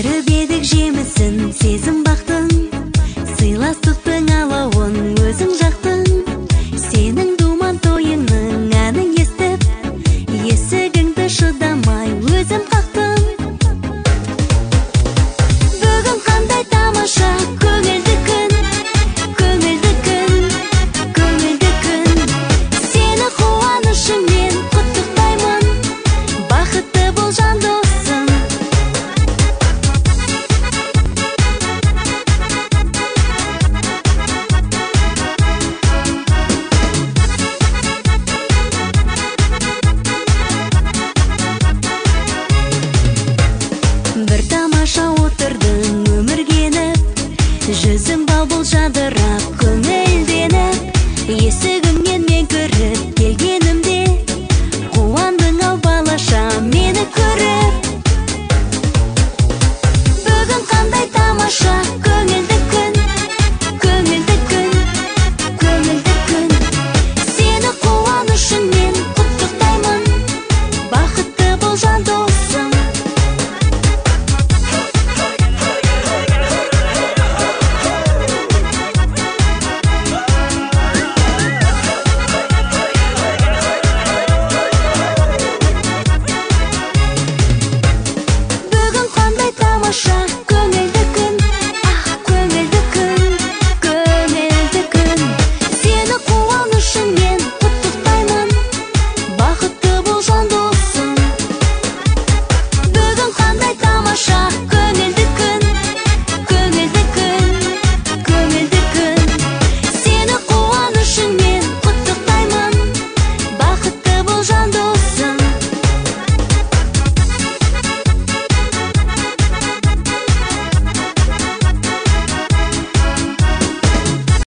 Теріп едік жемісін сезім бақтың, сыйластықтың алауын өзің жақтың. Сенің думан тойыңның әнін естіп, есігіңді шыдамай өзім қақтым. Бүгін қандай тамаша көңілді күн, көңілді күн, көңілді күн. Сені қуанышыңмен құттықтаймын, бақытты бол жан досым. Бір тамаша отырдың өмірге еніп, жүзің бал-бұл жадырап, көңілденіп, есігіңнен мен кіріп келген.